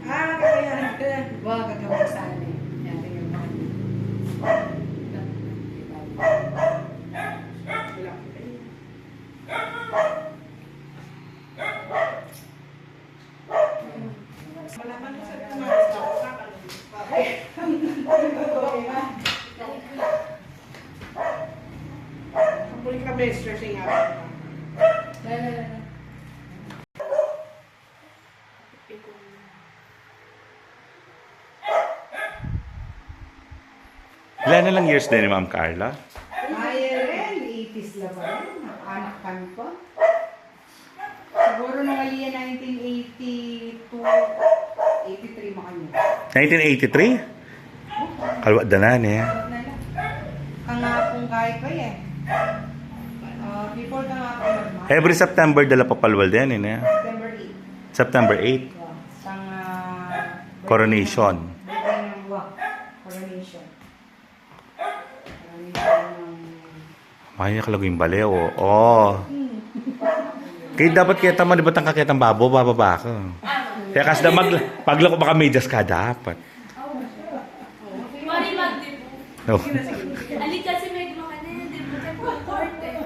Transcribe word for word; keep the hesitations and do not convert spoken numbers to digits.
Ah, kaya, kaya. Wa, kakamusta ni. Yan, tingnan mo. Wala ko kayo. Wala man sa tumaas ako, kakalumpay. Ang puli ka, mister, siya nga. Ilan na lang years din ni Ma'am Carla? Ay, rin, eighties la pa rin. Anak kan pa. Siguro nung ali yan, nineteen eighty-two, eighty-three, makanya. Nineteen eighty-three? Kalwa da na, ne? Kangapung kahit pa yan. Ah, before kangapung naman. Every September, dala papalwal din, eh, ne? September eight. September eight. Yeah. Sang, ah, Coronation. Birthday ng, wa, coronation. Coronation ng Maya kalagu ing bale, o. O. Hmm. Kaya dapat keta man, di ba, tangka ketang babo, bababa ka. Kaya kas da mag-, paglako baka medyas ka dapat. Mari magdibu. No. Ali kasi may gumawa na yun, di ba? Kaya court eh.